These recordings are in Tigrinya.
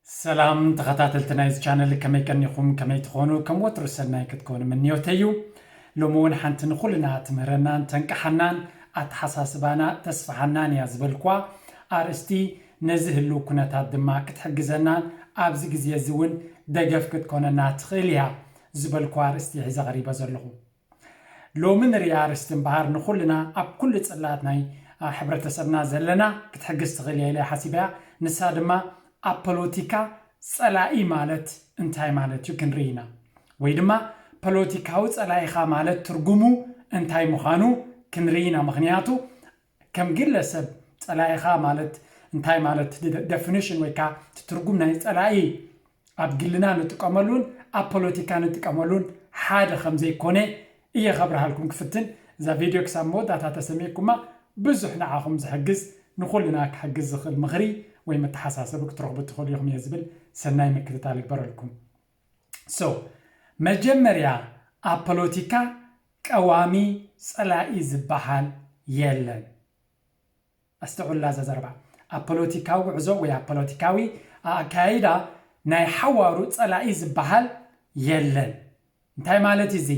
ሰላም ተኸታተልቲ ናይዚ ቻነል፣ ከመይ ቀኒኹም? ከመይ ትኾኑ? ከም ወትሩ ሰናይ ክትኮኑ ምንዮተይ እዩ። ሎሚ እውን ሓንቲ ንኹልና ትምህረናን ተንቅሓናን ኣተሓሳስባና ተስፍሓናን እያ ዝበልኳ ኣርእስቲ፣ ነዚ ህልው ኩነታት ድማ ክትሕግዘናን ኣብዚ ግዜ እዚ እውን ደገፍ ክትኮነና ትኽእል እያ ዝበልኳ ኣርእስቲ ሒዘ ቀሪበ ዘለኹ። ሎሚ ንሪኣ ኣርእስቲ እምበኣር ንኹልና ኣብ ኩሉ ጽላት ናይ፣ አ፣ ሕብረተሰብና ዘለና ክትሕግዝ ትኽእል እያ ኢለ ሓሲበያ። ንሳ ድማ ኣብ ፖለቲካ ጸላኢ ማለት እንታይ ማለት እዩ ክንርኢ ኢና። ወይ ድማ ፖለቲካዊ ጸላኢኻ ማለት ትርጉሙ እንታይ ምዃኑ ክንርኢ ኢና። ምኽንያቱ ከም ግለሰብ ጸላኢኻ ማለት እንታይ ማለት ደ-፣ ደፊኒሽን ወይ ከዓ እቲ ትርጉም ናይ ጸላኢ ኣብ ግልና ንጥቀመሉን ኣብ ፖለቲካ ንጥቀመሉን ሓደ ከም ዘይኮነ እየ ከብርሃልኩም ክፍትን። እዛ ቪድዮ ክሳብ መወዳእታ ተሰሚዕኩማ ብዙሕ ንዓኹም ዝሕግዝ ንኹልና ክሕግዝ ዝኽእል ምኽሪ ወይ መተሓሳሰቢ ክትረኽቡ ትኽእሉ ኢኹም እየ ዝብል። ሰናይ ምክትታል ይግበረልኩም። So መጀመርያ ኣብ ፖለቲካ ቀዋሚ ጸላኢ ዝበሃል የለን። ኣስተውዕላ እዛ ዘረባ። ኣብ ፖለቲካዊ ጉዕዞ ወይ ኣብ ፖለቲካዊ ኣካይዳ ናይ ሓዋሩ ጸላኢ ዝበሃል የለን። እንታይ ማለት እዩ እዚ?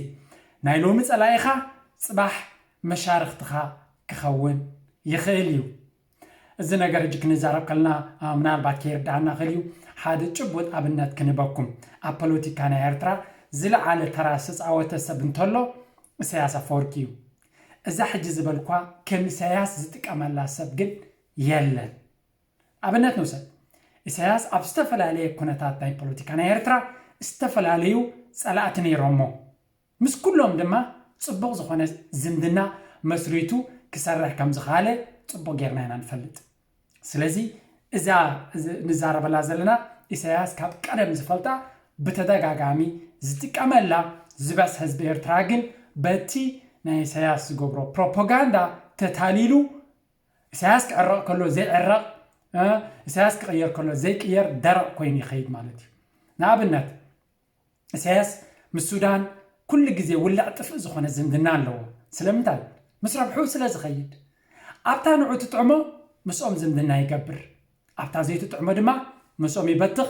ናይ ሎሚ ጸላኢኻ ጽባሕ መሻርኽትኻ ክኸውን ይኽእል እዩ። እዚ ነገር ሕጂ ክንዛረብ ከለና፣ አ፣ ምናልባት ከይርድኣና ክእል እዩ። ሓደ ጭቡጥ ኣብነት ክንበኩም። ኣብ ፖለቲካ ናይ ኤርትራ ዝለዓለ ተራ ዝተጻወተ ሰብ እንተሎ፣ ኢሳያስ ኣፈወርቂ እዩ። እዛ ሕጂ ዝበልኳ ከም ኢሳያስ ዝጥቀመላ ሰብ ግን የለን። ኣብነት ንውሰድ። ኢሳያስ ኣብ ዝተፈላለየ ኩነታት ናይ ፖለቲካ ናይ ኤርትራ ዝተፈላለዩ ጸላእቲ ነይሮሞ። ምስ ኩሎም ድማ ጽቡቕ ዝኾነ ዝምድና መስሪቱ ክሰርሕ ከም ዝኸኣለ ጽቡቕ ጌርና ኢና ንፈልጥ። ስለዚ እዛ፣ እዚ ንዛረበላ ዘለና ኢሳያስ ካብ ቀደም ዝፈልጣ፣ ብተደጋጋሚ ዝጥቀመላ፣ ዝበዝሐ ህዝቢ ኤርትራ ግን በቲ ናይ ኢሳያስ ዝገብሮ ፕሮፓጋንዳ ተታሊሉ፣ ኢሳያስ ክዕረቕ ከሎ ዘይዕረቕ፣ እ፣ ኢሳያስ ክቕየር ከሎ ዘይቅየር ደረቕ ኮይኑ ይኸይድ ማለት እዩ። ንኣብነት ኢሳያስ ምስ ሱዳን ኩሉ ግዜ ውልዕ ጥፍእ ዝኾነ ዝምድና ኣለዎ። ስለምንታይ? ምስ ረብሑ ስለ ዝኸይድ። ኣብታ ንዑ ትጥዕሞ ምስኦም ዝምድና ይገብር፣ ኣብታ ዘይትጥዕሞ ድማ ምስኦም ይበትኽ።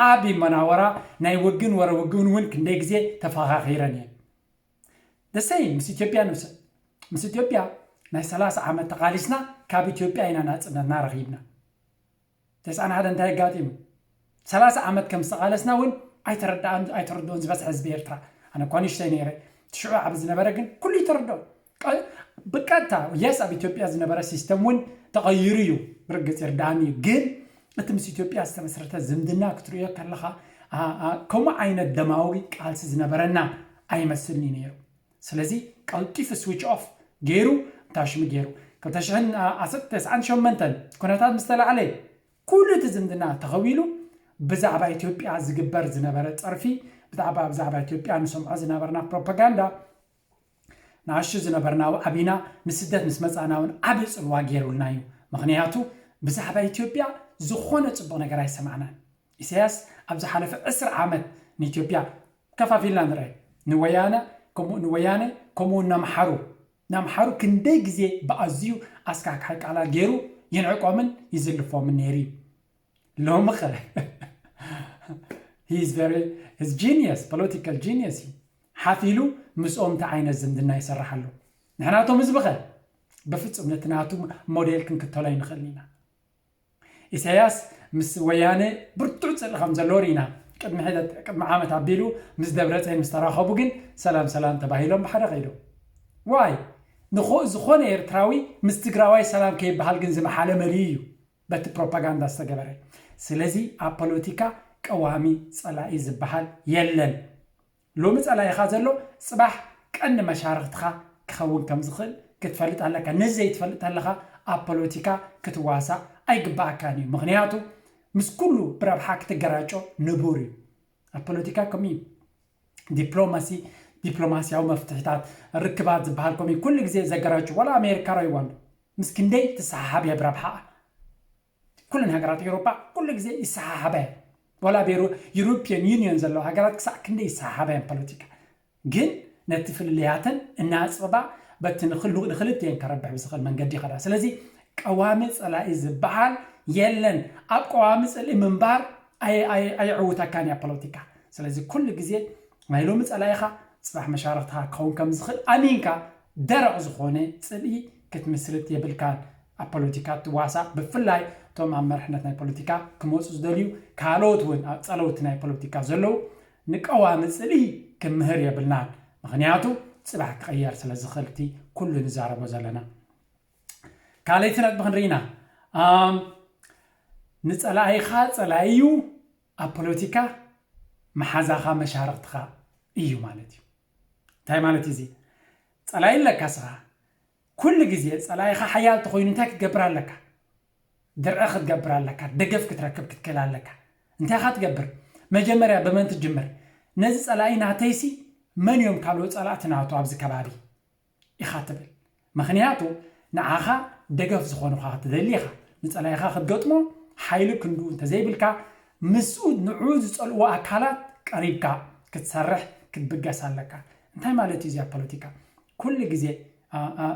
ዓቢ መናወራ ናይ ውግን ወረ ውግን እውን ክንደይ ግዜ ተፈኻኺረን እየን። The same ምስ ኢትዮጵያ ንውሰድ። ምስ ኢትዮጵያ ናይ ሰላሳ ዓመት ተቓሊስና፣ ካብ ኢትዮጵያ ኢና ናጽነትና ረኺብና። ተስዓን ሓደ እንታይ ኣጋጢሙ? ሰላሳ ዓመት ከም ዝተቓለስና እውን ኣይተረድኣን፣ ኣይተረድኦን ዝበዝሐ ህዝቢ ኤርትራ። ኣነ እኳ ንእሽተይ ነይረ፣ እቲ ሽዑ ዓቢ ዝነበረ ግን ኩሉ ይተረድኦ። ቀ-፣ ብቀጥታ፣ የስ፣ ኣብ ኢትዮጵያ ዝነበረ ሲስተም እውን ተቐይሩ እዩ፣ ብርግጽ ይርድኣኒ እዩ። ግን እቲ ምስ ኢትዮጵያ ዝተመስረተ ዝምድና ክትርእዮ ከለኻ፣ ኣ-፣ ኣ-፣ ከምኡ ዓይነት ደማዊ ቃልሲ ዝነበረና ኣይመስልኒ ነይሩ። ስለዚ ቀልጢፉ ስዊች ኦፍ ገይሩ፣ እንታይ ሽሙ ገይሩ፣ ክልተ ሽሕን ዓሰርተ ተስዓን ሸሞንተን ኩነታት ምስ ተላዕለ፣ ኩሉ እቲ ዝምድና ተኸዊሉ፣ ብዛዕባ ኢትዮጵያ ዝግበር ዝነበረ ጸርፊ፣ ብዛዕባ፣ ብዛዕባ ኢትዮጵያ ንሰምዖ ዝነበርና ፕሮፓጋንዳ፣ ንኣሽቱ ዝነበርና ኣብይና ንስደት ምስ መጻና እውን ዓቢ ጽልዋ ገይሩልና እዩ። ምኽንያቱ ብዛዕባ ኢትዮጵያ ዝኾነ ጽቡቕ ነገር ኣይሰማዕናን። ኢሳያስ ኣብ ዝሓለፈ ዕስራ ዓመት ንኢትዮጵያ ከፋፊልና ንርአ። ንወያነ ከምኡ፣ ንወያነ ከምኡ ናምሓሩ፣ ናምሓሩ ክንደይ ግዜ ብኣዝዩ ኣስካሕካሒ ቃላት ገይሩ ይንዕቆምን ይዝልፎምን ነይሩ እዩ። ሎሚ ኸ? He is very, he's genius, political genius እዩ። ሓፍ ኢሉ ምስኦም እንታይ ዓይነት ዝምድና ይሰርሕ ኣሎ? ንሕናቶም ህዝቢ ኸ? ብፍጹም ነቲ ናቱ ሞዴል ክንክተሎ ኣይንኽእልን ኢና። ኢሳያስ ምስ ወያነ ብርቱዕ ጽልኢ ከም ዘለዎ ርኢና። ቅድሚ ሕደ-፣ ቅድሚ ዓመት ኣቢሉ ምስ ደብረጽዮን ምስ ተራኸቡ ግን ሰላም ሰላም ተባሂሎም ብሓደ ከይዶም። ዋይ? ንኾ-፣ ዝኾነ ኤርትራዊ ምስ ትግራዋይ ሰላም ከይበሃል ግን ዝመሓለ መሊኡ እዩ በቲ ፕሮፓጋንዳ ዝተገበረ። ስለዚ ኣብ ፖለቲካ ቀዋሚ ጸላኢ ዝበሃል የለን። ሎሚ ጸላኢኻ ዘሎ ጽባሕ ቀንዲ መሻርኽትኻ ክኸውን ከም ዝኽእል ክትፈልጥ ኣለካ። ነዚ ዘይትፈልጥ ተለኻ ኣብ ፖለቲካ ክትዋሳእ ኣይግባኣካን እዩ። ምኽንያቱ ምስ ኩሉ ብረብሓ ክትገራጮ ንቡር እዩ። ኣብ ፖለቲካ ከምኡ እዩ። ዲፕሎማሲ፣ ዲፕሎማሲያዊ መፍትሕታት፣ ርክባት ዝበሃል ከምኡ እዩ። ኩሉ ግዜ ዘገራጩ፣ ዋላ ኣሜሪካ ራይዋ ኣሎ። ምስ ክንደይ ትሰሓሓብ እያ ብረብሓኣ። ኩለን ሃገራት ኤውሮጳ ኩሉ ግዜ ይሰሓሓባ እየን። ዋላ ኣብ ኤውሮ-፣ ዩሮፒያን ዩኒየን ዘለዋ ሃገራት ክሳዕ ክንደይ ይሰሓሓባ እየን ፖለቲካ። ግን ነቲ ፍልልያተን እናኣጽበባ በቲ ንኽሉ-፣ ንኽልቲኤን ከረብሕ ብዝኽእል መንገዲ ይኸዳ። ስለዚ ቀዋሚ ጸላኢ ዝበሃል የለን። ኣብ ቀዋሚ ጽልኢ ምንባር ኣየዕውተካን እያ ፖለቲካ። ስለዚ ኩሉ ግዜ ናይ ሎሚ ጸላኢኻ ጽባሕ መሻርኽትኻ ክኸውን ከም ዝኽእል ኣሚንካ ደረቕ ዝኾነ ጽልኢ ክትምስርት የብልካን። ኣብ ፖለቲካ ትዋሳእ፣ ብፍላይ እቶም ኣብ መርሕነት ናይ ፖለቲካ ክመፁ ዝደልዩ ካልኦት እውን ኣብ ጸለውቲ ናይ ፖለቲካ ዘለዉ ንቀዋሚ ጽልኢ ክምህር የብልናን። ምኽንያቱ ጽባሕ ክቕየር ስለ ዝኽእል እቲ ኩሉ ንዛረቦ ዘለና። ካልኣይቲ ነጥቢ ክንርኢና፣ ንጸላኢኻ ጸላኢ እዩ ኣብ ፖለቲካ፣ መሓዛኻ መሻርኽትኻ እዩ ማለት እዩ። እንታይ ማለት እዩ እዚ? ጸላኢ ኣለካ ስኻ። ኩሉ ግዜ ጸላኢኻ ሓያል ተኾይኑ እንታይ ክትገብር ኣለካ? ድርዒ ክትገብር ኣለካ፣ ደገፍ ክትረክብ ክትክእል ኣለካ። እንታይ ኢኻ ትገብር? መጀመርያ ብመን ትጅምር? ነዚ ጸላኢ ናተይሲ መን እዮም ካልኦት ጸላእቲ ናቱ ኣብዚ ከባቢ ኢኻ ትብል። ምኽንያቱ ንዓኻ ደገፍ ዝኾኑኻ ክትደሊ ኢኻ። ንጸላኢኻ ክትገጥሞ ሓይሊ ክንዱ እንተዘይብልካ፣ ምስኡ ንዑ ዝጸልዎ ኣካላት ቀሪብካ ክትሰርሕ ክትብገስ ኣለካ። እንታይ ማለት እዩ እዚ ኣብ ፖለቲካ? ኩሉ ግዜ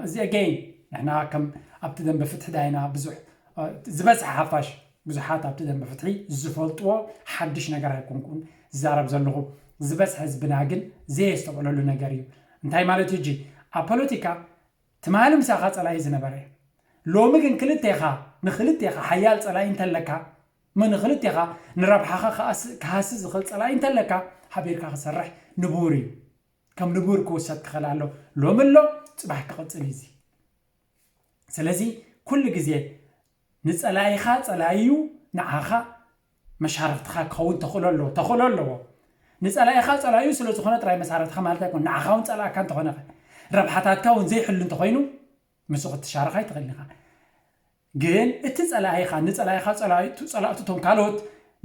እዚ ኣገይን ንሕና ከም ኣብቲ ደንበ ፍትሒ ዳይና ብዙሕ ዝበዝሐ ሓፋሽ ብዙሓት ኣብቲ ደንበ ፍትሒ ዝፈልጥዎ ሓድሽ ነገር ኣይኮንኩን ዝዛረብ ዘለኹ። ዝበዝሐ ህዝብና ግን ዘየስተውዕለሉ ነገር እዩ። እንታይ ማለት እዩ? ኣብ ፖለቲካ ትማሊ ምሳኻ ጸላኢ ዝነበረ፣ ሎሚ ግን ክልቴኻ ንክልቴኻ ሓያል ጸላኢ እንተለካ፣ ንክልቴኻ ንረብሓኻ ክሃሲ ዝኽእል ጸላኢ እንተለካ፣ ሓቢርካ ክሰርሕ ንቡር እዩ። ከም ንቡር ክውሰድ ክኽእል ኣሎ። ሎሚ ኣሎ፣ ጽባሕ ክቕጽል እዩ። ስለዚ ኩሉ ግዜ ንጸላኢኻ ጸላኢዩ ንዓኻ መሻርፍትኻ ክኸውን ተኽእሎ ኣለዎ፣ ተኽእሎ ኣለዎ። ንጸላኢኻ ጸላኢዩ ስለ ዝኾነ ጥራይ መሳርፍትኻ ማለት ኣይኮን። ንዓኻ እውን ጸላእካ እንተኾነ፣ ረብሓታትካ እውን ዘይሕሉ እንተኾይኑ፣ ምስኡ ክትሻረኽ ኣይትኽእልን ኢኻ። ግን እቲ ጸላኢኻ፣ ንጸላኢኻ ጸላእቱ፣ ጸላእቱ እቶም ካልኦት፣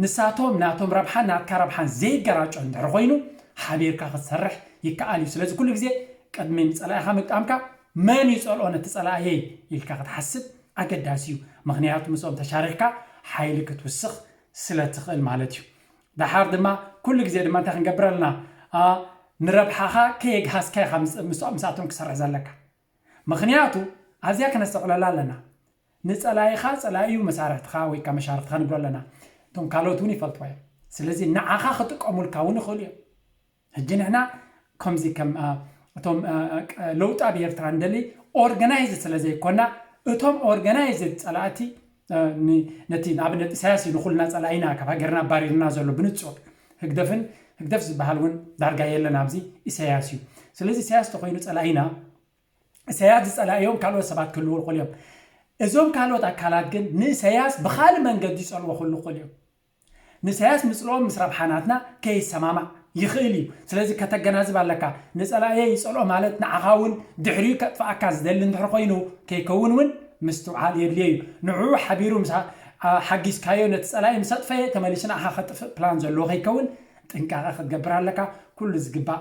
ንሳቶም ናቶም ረብሓን ናትካ ረብሓን ዘይገራጮ እንድሕር ኮይኑ፣ ሓቢርካ ክትሰርሕ ይከኣል እዩ። ስለዚ ኩሉ ግዜ ቅድሚ ንጸላኢኻ ምግጣምካ፣ መን ይጸልኦ ነቲ ጸላእየይ ኢልካ ክትሓስብ ኣገዳሲ እዩ። ምኽንያቱ ምስኦም ተሻሪኽካ ሓይሊ ክትውስኽ ስለ ትኽእል ማለት እዩ። ደሓር ድማ ኩሉ ግዜ ድማ እንታይ ክንገብር ኣለና? ንረብሓኻ ከየግሃስካ ኢኻ ምስኣቶም ክሰርሕ ዘለካ። ምኽንያቱ ኣብዚኣ ክነስተውዕለላ ኣለና። ንጸላኢኻ ጸላኢዩ መሳርሕትኻ ወይ ከዓ መሻርኽትኻ ንብሎ ኣለና። እቶም ካልኦት እውን ይፈልጥዋ እዮም። ስለዚ ንዓኻ ክጥቀሙልካ እውን ይኽእሉ እዮም። ሕጂ ንሕና ከምዚ ከም እቶም ለውጢ ኣብ ኤርትራ ንደሊ ኦርጋናይዝድ ስለ ዘይኮና፣ እቶም ኦርጋናይዝድ ጸላእቲ ነቲ ንኣብነት ኢሳያስ እዩ ንኹልና ጸላኢና ካብ ሃገርና ኣባሪርና ዘሎ ብንጹር። ህግደፍን ህግደፍ ዝበሃል እውን ዳርጋ የለን ኣብዚ፣ ኢሳያስ እዩ። ስለዚ ኢሳያስ ተኾይኑ ጸላኢና፣ ኢሳያስ ዝጸላእዮም ካልኦት ሰባት ክህልዎ ይኽእሉ እዮም። እዞም ካልኦት ኣካላት ግን ንኢሳያስ ብኻልእ መንገዲ ይጸልዎ ክህሉ ይኽእሉ እዮም። ንኢሳያስ ምጽልኦም ምስ ረብሓ ናትና ከይሰማማዕ ይኽእል እዩ። ስለዚ ከተገናዝብ ኣለካ። ንጸላእየ ይጸልኦ ማለት ንዓኻ እውን ድሕሪኡ ከጥፍኣካ ዝደሊ እንድሕር ኮይኑ ከይከውን እውን ምስትውዓል የድልዮ እዩ። ንዕኡ ሓቢሩ ምስ ሓጊዝካዮ ነቲ ጸላኢ ምስ ኣጥፈየ ተመሊሱ ንዓኻ ከጥፍእ ፕላን ዘለዎ ከይከውን ጥንቃቐ ክትገብር ኣለካ። ኩሉ ዝግባእ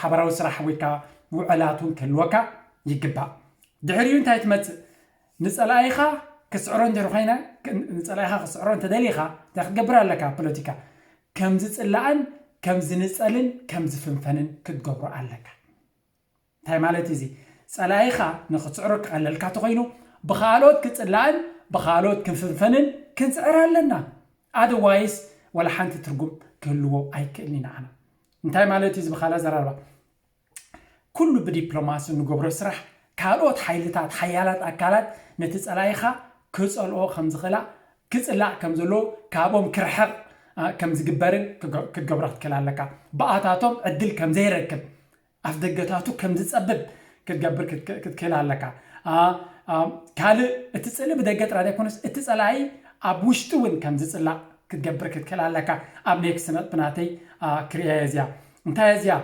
ሓበራዊ ስራሕ ወይ ከዓ ውዕላት እውን ክህልወካ ይግባእ። ድሕሪኡ እንታይ ትመጽእ? ንጸላኢኻ ክትስዕሮ እንድሕር ኮይነ፣ ንጸላኢኻ ክትስዕሮ እንተደሊኻ እንታይ ክትገብር ኣለካ? ፖለቲካ ከም ዝጽላእን ከም ዝንጸልን ከም ዝፍንፈንን ክትገብሮ ኣለካ። እንታይ ማለት እዩ እዚ? ጸላኢኻ ንኽትስዕሮ ክቐለልካ ተኾይኑ፣ ብኻልኦት ክጽላእን ብኻልኦት ክንፍንፈንን ክንጽዕር ኣለና። ኣደዋይስ ወላ ሓንቲ ትርጉም ክህልዎ ኣይክእልን ኢና። እንታይ ማለት እዩ እዚ ብኻልእ ኣዘራርባ? ኩሉ ብዲፕሎማሲ እንገብሮ ስራሕ ካልኦት ሓይልታት፣ ሓያላት ኣካላት ነቲ ጸላኢኻ ክጸልኦ ከም ዝኽእላ፣ ክጽላእ ከም ዘለዎ፣ ካብኦም ክርሕቕ ከም ዝግበርን ክትገብሮ ክትክእል ኣለካ። ብኣታቶም ዕድል ከም ዘይረክብ፣ ኣፍ ደገታቱ ከም ዝጸብብ ክትገብር ክትክእል ኣለካ። ካልእ እቲ ጽልኢ ብደገ ጥራይ ዘይኮነስ እቲ ጸላኢ ኣብ ውሽጢ እውን ከም ዝጽላእ ክትገብር ክትክእል ኣለካ። ኣብ ኔክስት ነጥቢ ናተይ ክርእያ እየ እዚኣ። እንታይ እዚኣ?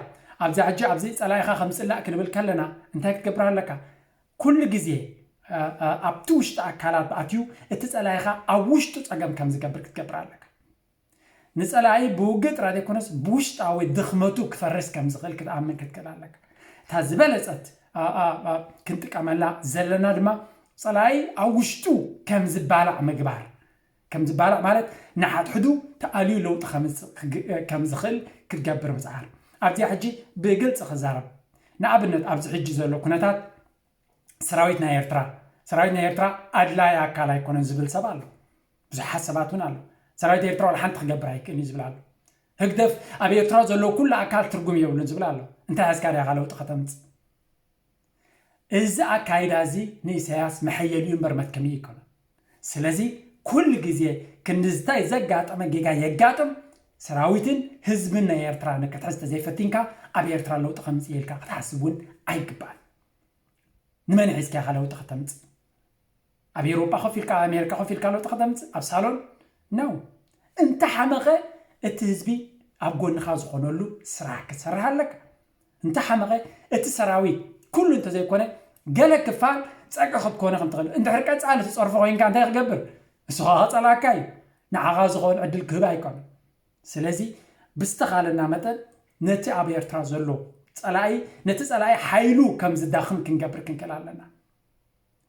ኣብዛ ሕጂ ኣብዚ ጸላኢኻ ከም ዝጽላእ ክንብል ከለና እንታይ ክትገብር ኣለካ? ኩሉ ግዜ ኣብቲ ውሽጢ ኣካላት ኣትዩ እቲ ጸላኢኻ ኣብ ውሽጡ ጸገም ከም ዝገብር ክትገብር ኣለካ። ንጸላኢ ብውግእ ጥራይ ዘይኮነስ ብውሽጣዊ ድኽመቱ ክፈርስ ከም ዝኽእል ክትኣምን ክትክእል ኣለካ። እታ ዝበለጸት ክንጥቀመላ ዘለና ድማ ጸላኢ ኣብ ውሽጡ ከም ዝባላዕ ምግባር። ከም ዝባላዕ ማለት ንሓድሕዱ ተኣልዩ ለውጢ ከምጽእ ከም ዝኽእል ክትገብር ምጽዓር። ኣብዚኣ ሕጂ ብግልጺ ክዛረብ፣ ንኣብነት ኣብዚ ሕጂ ዘሎ ኩነታት ሰራዊት ናይ ኤርትራ፣ ሰራዊት ናይ ኤርትራ ኣድላይ ኣካል ኣይኮነን ዝብል ሰብ ኣሎ። ብዙሓት ሰባት እውን ኣሎ። ሰራዊት ኤርትራ ዋላ ሓንቲ ክገብር ኣይክእልን እዩ ዝብል ኣሎ። ህግደፍ ኣብ ኤርትራ ዘሎ ኩሉ ኣካል ትርጉም የብሉን ዝብል ኣሎ። እንታይ ሒዝካ ዲኻ ለውጢ ከተምጽእ? እዚ ኣካይዳ እዚ ንኢሳያስ መሐየሊኡ እምበር መትከሚኡ ኣይኮነን። ስለዚ ኩሉ ግዜ ክንድዝታይ ዘጋጠመ ጌጋ የጋጥም፣ ሰራዊትን ህዝብን ናይ ኤርትራ ንክትሕዝ ተዘይፈቲንካ ኣብ ኤርትራ ለውጢ ከምጽእ ኢልካ ክትሓስብ እውን ኣይግባእን። ንመን ሒዝካ ኢኻ ለውጢ ከተምጽእ? ኣብ ኤውሮጳ ኮፍ ኢልካ፣ ኣብ ኣሜሪካ ኮፍ ኢልካ ለውጢ ከተምጽእ ኣብ ሳሎን ነው። እንተ ሓመቐ እቲ ህዝቢ ኣብ ጎንኻ ዝኾነሉ ስራሕ ክትሰርሕ ኣለካ። እንተ ሓመቐ እቲ ሰራዊት ኩሉ እንተዘይኮነ ገለ ክፋል ጸግዒ ክትኮነ ከም ትኽእል። እንድሕር ቀጻሊ ትጸርፎ ኮይንካ እንታይ ክገብር? እሱ ኸዓ ክጸልኣካ እዩ። ንዓኻ ዝኾን ዕድል ክህብ ኣይኮነን። ስለዚ ብዝተኻለና መጠን ነቲ ኣብ ኤርትራ ዘሎ ጸላኢ፣ ነቲ ጸላኢ ሓይሉ ከም ዝዳኽም ክንገብር ክንክእል ኣለና።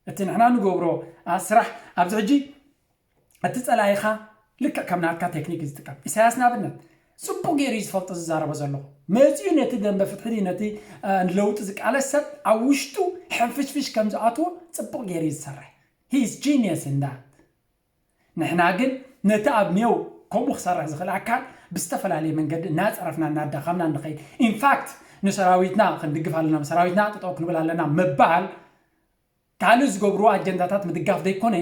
እቲ ንሕና ንገብሮ፣ ኣ፣ ስራሕ ኣብዚ ሕጂ እቲ ጸላኢኻ ልክዕ ከም ናትካ ቴክኒክ እዩ ዝጥቀም። ኢሳያስ ንኣብነት ጽቡቕ ገይሩ እዩ ዝፈልጦ ዝዛረቦ ዘለኹ። መጺኡ ነቲ ደንበ ፍትሒ ድዩ ነቲ፣ ኣ፣ ንለውጢ ዝቃለስ ሰብ ኣብ ውሽጡ ሕንፍሽፍሽ ከም ዝኣትዎ ጽቡቕ ገይሩ እዩ ዝሰርሕ። He is genius in that። ንሕና ግን ነቲ ኣብ ኔው ከምኡ ክሰርሕ ዝኽእል ኣካል ብዝተፈላለየ መንገዲ እናጸረፍና እናዳኸምና ንኸይድ። ኢንፋክት ንሰራዊትና ክንድግፍ ኣለና፣ ሰራዊትና ጠጠው ክንብል ኣለና ምባል ካልእ ዝገብሩ ኣጀንዳታት ምድጋፍ ዘይኮነ፣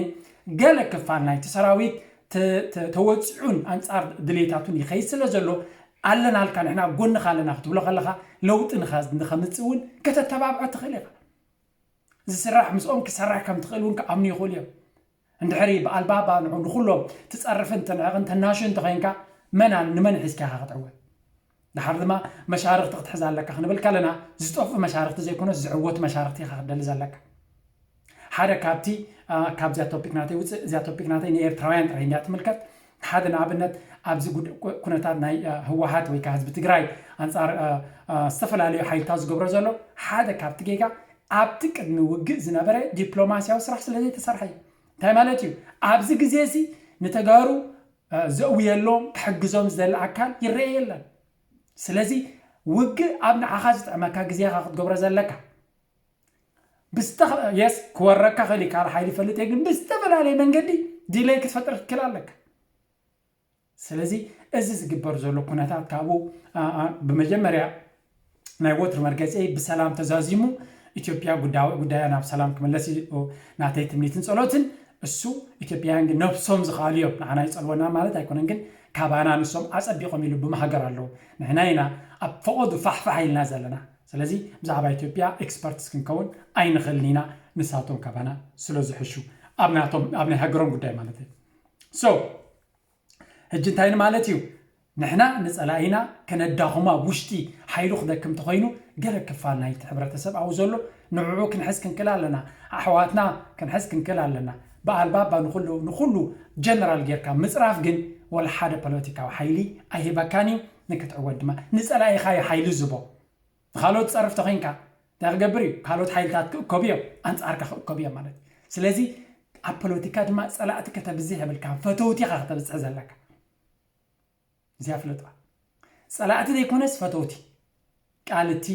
ገለ ክፋል ናይቲ ሰራዊት ተ-፣ ተ-፣ ተወጺዑን ኣንጻር ድሌታቱን ይኸይድ ስለ ዘሎ ኣለናልካ፣ ንሕና ኣብ ጎንኻ ኣለና ክትብሎ ከለኻ ለውጢ ንኻ-፣ ንኸምጽእ እውን ከተተባብዖ ትኽእል ኢኻ። ዝስራሕ ምስኦም ክሰርሕ ከም ትኽእል እውን ክኣምኑ ይኽእሉ እዮም። እንድሕሪ ብኣልባባ ንዑ ንኹሎም ትጸርፍን ትንዕቕን ተናሹ እንተኾይንካ መን ኣን-፣ ንመን ሒዝካ ኢኻ ክትዕወት? ድሓር ድማ መሻርኽቲ ክትሕዝ ኣለካ ክንብል ከለና ዝጠፍኡ መሻርኽቲ ዘይኮነስ ዝዕወቱ መሻርኽቲ ኢኻ ክትደሊ ዘለካ። ሓደ ካብቲ፣ ኣ፣ ካብዚኣ ቶፒክ ናተይ ውፅእ፣ እዚኣ ቶፒክ ናተይ ንኤርትራውያን ጥራይ እንድያ ትምልከት። ሓደ ንኣብነት ኣብዚ ጉድ-፣ ኩ-፣ ኩነታት ናይ፣ ኣ፣ ህወሓት ወይ ከዓ ህዝቢ ትግራይ ኣንጻር፣ ኣ፣ ኣ፣ ዝተፈላለዩ ሓይልታት ዝገብሮ ዘሎ ሓደ ካብቲ ጌጋ ኣብቲ ቅድሚ ውግእ ዝነበረ ዲፕሎማስያዊ ስራሕ ስለ ዘይተሰርሐ እዩ። እንታይ ማለት እዩ? ኣብዚ ግዜ እዚ ንተጋሩ፣ እ፣ ዘእውየሎም ክሕግዞም ዝደሊ ኣካል ይረአ የለን። ስለዚ ውግእ ኣብ ንዓኻ ዝጥዕመካ ግዜ ኢኻ ክትገብሮ ዘለካ። ብዝተኸ-፣ የስ ክወረካ ክእል እዩ፣ ካልእ ሓይሊ ይፈልጥ እየ፣ ግን ብዝተፈላለየ መንገዲ ዲለይ ክትፈጥር ክትክእል ኣለካ። ስለዚ እዚ ዝግበር ዘሎ ኩነታት ካብኡ፣ ኣ፣ ኣ፣ ብመጀመርያ ናይ ወትሩ መርገጺ ብሰላም ተዛዚሙ ኢትዮጵያ ጉዳ-፣ ጉዳያ ናብ ሰላም ክምለስ እዩ ናተይ ትምኒትን ጸሎትን። እሱ ኢትዮጵያውያን ግን ነብሶም ዝኸኣሉ እዮም። ንዓና ይጸልወና ማለት ኣይኮነን፣ ግን ካባና ንሶም ኣጸቢቖም ይልብሙ ሃገር ኣለዉ። ንሕና ኢና ኣብ ፈቐዱ ፋሕፋሕ ኢልና ዘለና። ስለዚ ብዛዕባ ኢትዮጵያ ኤክስፐርትስ ክንከውን ኣይንኽእልን ኢና፣ ንሳቶም ካባና ስለ ዝሕሹ፣ ኣብ ናቶም፣ ኣብ ናይ ሃገሮም ጉዳይ ማለት እዩ። So ሕጂ እንታይ ማለት እዩ? ንሕና ንጸላኢና ከነዳኽሞ ኣብ ውሽጢ ሓይሉ ክደክም እንተኾይኑ፣ ገለ ክፋል ናይቲ ሕብረተሰብ ኣብኡ ዘሎ ንዕኡ ክንሕዝ ክንክእል ኣለና። ኣሕዋትና ክንሕዝ ክንክእል ኣለና። ብኣልባባ ንኹሉ፣ ንኹሉ ጀነራል ጌርካ ምጽራፍ ግን ወላ ሓደ ፖለቲካዊ ሓይሊ ኣይህበካን እዩ። ንክትዕወት ድማ ንጸላኢኻ እዩ ሓይሊ ዝቦ። ንኻልኦት ትጸርፍ ተኾይንካ እንታይ ክገብር እዩ? ካልኦት ሓይልታት ክእከቡ እዮም፣ ኣንጻርካ ክእከቡ እዮም ማለት እዩ። ስለዚ ኣብ ፖለቲካ ድማ ጸላእቲ ከተብዝሕ የብልካ፣ ፈተውቲ ኢኻ ከተብዝሕ ዘለካ። እዚኣ ፍለጥዋ። ጸላእቲ ዘይኮነስ ፈተውቲ። ቃል እቲ፣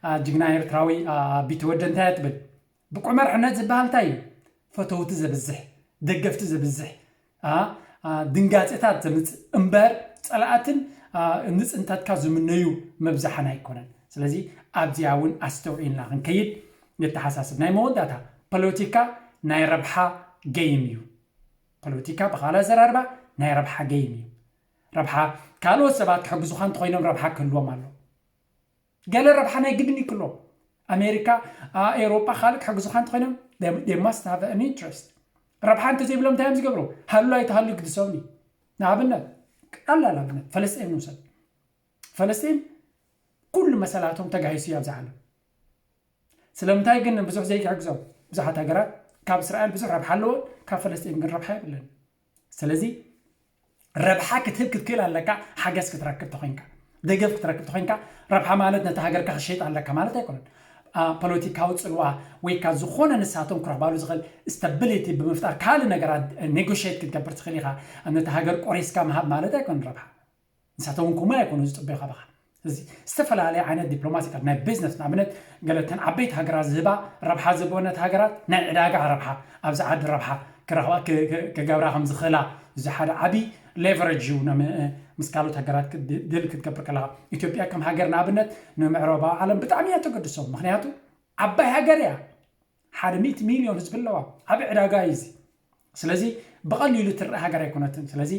ኣ፣ ጅግና ኤርትራዊ፣ ኣ፣ ቢተወደ እንታይ እያ ትብል? ብቁመር ሕነት ዝበሃል እንታይ እዩ? ፈተውቲ ዘብዝሕ፣ ደገፍቲ ዘብዝሕ፣ ኣ፣ ኣ፣ ድንጋጼታት ዘምጽእ እምበር ጸላእትን፣ ኣ፣ ንጽንተትካ ዝምነዩ ምብዛሕን ኣይኮነን። ስለዚ ኣብዚኣ እውን ኣስተውዒልና ክንከይድ የተሓሳስብ። ናይ መወዳእታ፣ ፖለቲካ ናይ ረብሓ ገይም እዩ። ፖለቲካ ብኻልእ ኣዘራርባ ናይ ረብሓ ገይም እዩ። ረብሓ ካልኦት ሰባት ክሕግዙኻ እንተኾይኖም ረብሓ ክህልዎም ኣሎ። ገለ ረብሓ ናይ ግድን ይክሎ። ኣሜሪካ፣ ኣ፣ ኤውሮጳ ካልእ ክሕግዙኻ እንተኾይኖም they, they must have an interest። ረብሓ እንተዘይብሎም እንታይ እዮም ዝገብሩ? ሃሉ ኣይተሃሉ ይግድሶም እዩ። ንኣብነት፣ ቀላል ኣብነት፣ ፈለስጢን ንውሰድ። ፈለስጢን ኩሉ መሰላቶም ተጋሂሱ እዩ ኣብዚ ዓለም። ስለምንታይ ግን ብዙሕ ዘይክሕግዞም? ብዙሓት ሃገራት ካብ እስራኤል ብዙሕ ረብሓ ኣለዎን ካብ ፈለስጢን ግን ረብሓ የብለን። ስለዚ ረብሓ ክትህብ ክትክእል ኣለካ፣ ሓገዝ ክትረክብ ተኾይንካ፣ ደገፍ ክትረክብ ተኾይንካ። ረብሓ ማለት ነቲ ሃገርካ ክሸይጥ ኣለካ ማለት ኣይኮነን። ኣ፣ ፖለቲካዊ ጽልዋ ወይ ካብ ዝኾነ ንሳቶም ክረኽባሉ ዝኽእል ስታቢሊቲ ብምፍጣር ካልእ ነገራት ኔጎሽት ክትገብር ትኽእል ኢኻ። ነቲ ሃገር ቆሪስካ ምሃብ ማለት ኣይኮነን ረብሓ። ንሳቶም እውን ከምኡ ኣይኮኑ ዝጽበዩ ካባኻ። ስለዚ ዝተፈላለየ ዓይነት ዲፕሎማሲታት ናይ ቢዝነስ ንኣብነት ገለ እተን ዓበይቲ ሃገራት ዝህባ ረብሓ ዝህበኦ ነቲ ሃገራት ናይ ዕዳጋ ረብሓ ኣብዚ ዓዲ ረብሓ ክረኽባ ክ-፣ ክ-፣ ክገብራ ከም ዝኽእላ እዚ ሓደ ዓብዪ ሌቨሬጅ እዩ። ምስ ካልኦት ሃገራት ድል ክትገብር ከለካ ኢትዮጵያ ከም ሃገር ንኣብነት ንምዕራባዊ ዓለም ብጣዕሚ እያ ተገድሶም። ምክንያቱ ዓባይ ሃገር እያ፣ ሓደ ሚእቲ ሚሊዮን ህዝቢ ኣለዋ፣ ዓብዪ ዕዳጋ እዩ እዚ። ስለዚ ብቐሊሉ ትረአ ሃገር ኣይኮነትን። ስለዚ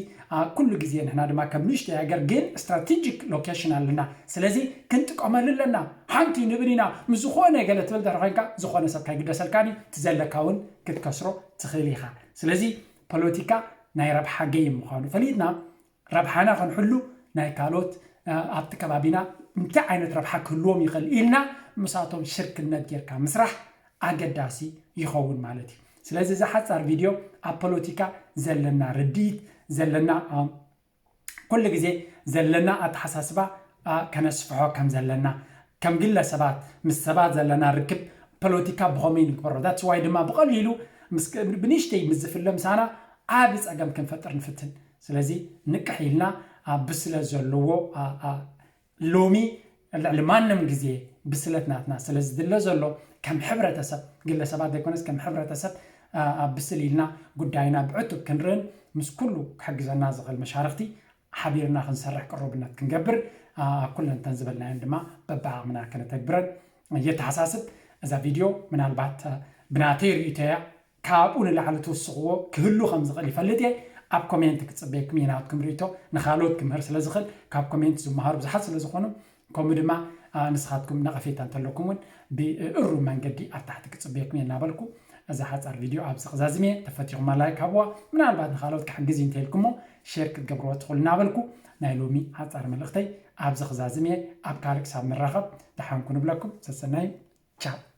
ኩሉ ግዜ ንሕና ድማ ከም ንእሽተይ ሃገር ግን ስትራቴጂክ ሎኬሽን ኣለና። ስለዚ ክንጥቀመሉ ኣለና። ሓንቲ ንብል ኢና ምስ ዝኾነ ገለ ትብል ድሕሪ ኮይንካ ዝኾነ ሰብ ካይግደሰልካን እዩ፣ እቲ ዘለካ እውን ክትከስሮ ትኽእል ኢኻ። ስለዚ ፖለቲካ ናይ ረብሓ ገይም ምዃኑ ፈሊጥና ረብሓና ክንሕሉ ናይ ካልኦት ኣብቲ ከባቢና እንታይ ዓይነት ረብሓ ክህልዎም ይኽእል ኢልና ምሳቶም ሽርክነት ጌርካ ምስራሕ ኣገዳሲ ይኸውን ማለት እዩ። ስለዚ እዚ ሓፃር ቪድዮ ኣብ ፖለቲካ ዘለና ርድኢት ዘለና ኩሉ ግዜ ዘለና ኣተሓሳስባ ከነስፍሖ ከም ዘለና ከም ግለሰባት ምስ ሰባት ዘለና ርክብ ፖለቲካ ብኸመይ ንግበሮ that's why ድማ ብቐሊሉ ብንእሽተይ ምስ ዝፍለ ምሳና ዓቢ ጸገም ክንፈጥር ንፍትን። ስለዚ ንቅሕ ኢልና ብስለት ዘለዎ ሎሚ ልዕሊ ማንም ግዜ ብስለት ናትና ስለ ዝድለ ዘሎ ከም ሕብረተሰብ ግለሰባት ዘይኮነስ ከም ሕብረተሰብ ብስል ኢልና ጉዳይና ብዕቱብ ክንርእን ምስ ኩሉ ክሕግዘና ዝኽእል መሻርክቲ ሓቢርና ክንሰርሕ ቅሩብነት ክንገብር ኣብ ኩለንተን ዝበልናዮን ድማ በብዓቕምና ከነተግብረን የተሓሳስብ። እዛ ቪድዮ ምናልባት ብናተይ ርእይቶ እያ ካብኡ ንላዕሊ ትውስኽዎ ክህሉ ከም ዝኽእል ይፈልጥ እየ። ኣብ ኮሜንት ክጽበየኩም እየ ናትኩም ርእይቶ ንኻልኦት ክምህር ስለ ዝኽእል ካብ ኮሜንት ዝመሃሩ ብዙሓት ስለ ዝኾኑ ከምኡ ድማ ንስኻትኩም ነቐፌታ እንተለኩም እውን ብእሩ መንገዲ ኣብ ታሕቲ ክጽበየኩም እየ እናበልኩ እዛ ሓጻር ቪድዮ ኣብዚ ክዛዝም እየ። ተፈቲኹማ ላይክ ሃብዋ፣ ምናልባት ንኻልኦት ክሕግዝ እዩ እንተኢልኩሞ ሼር ክትገብርዎ ትኽእሉ እናበልኩ ናይ ሎሚ ሓጻር መልእኽተይ ኣብዚ ክዛዝም እየ። ኣብ ካልእ ክሳብ ንራኸብ ደሓንኩ ንብለኩም። ሰሰናዩ። ቻው።